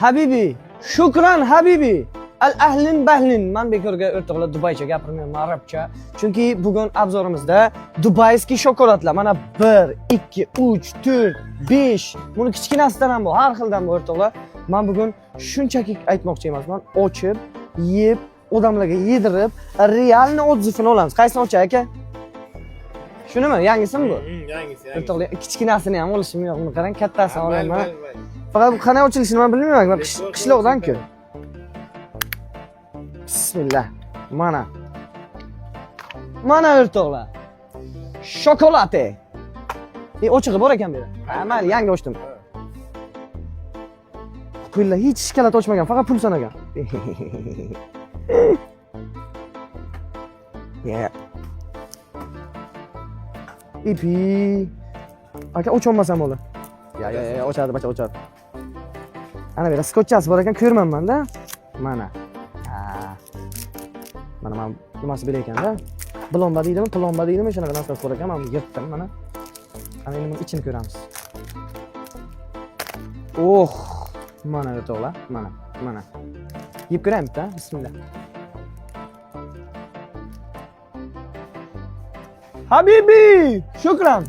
Habibi, shukran habibi. Al ahlin bahlin. Man bekorga o'rtoqlar Dubaycha gapirmayman, arabcha. Chunki bugun obzorimizda Dubayskiy shokoladlar. Mana 1, 2, 3, 4, 5. Buni kichkinasidan ham bor, har xildan bor o'rtoqlar. Man bugun shunchaki aytmoqchi emasman. Ochib, yeb, odamlarga yedirib, realni отзыв ini olamiz. Qaysini ochay aka? Shunimi? Yangisimi bu? Yangisi, yangisi. O'rtoqlar, kichkinasini ham olishim yo'q. Buni qarang, kattasini Mayli, olaman. mayli, mayli. Faqat bu qanday ochilishini man bilmayman. Man qishloqdan-ku. Bismillah. Mana. Mana o'rtoqlar. Shokolade. Ochig'i bor ekan bu yerda. Ha, mayli, yangi ochdim. Qo'ylar hech shokolad ochmagan, faqat pul sanagan. Ya. Ipi. Aka ocholmasam bo'ldi. Ya, ya, ya, ochadi, bacha ochadi. Ana bu yerda skotchasi bor ekan, ko'rmanman-da. Mana. Ha. Mana mana nimasi bor ekanda. Plomba deydimi, plomba deydimi, shunaqa narsasi bor ekan. Mana buni yirtdim mana. Ana endi buni ichini ko'ramiz. Oh, mana o'rtoqlar, mana, mana. Yeb ko'raymi bitta? Bismillah. Habibi, shukran.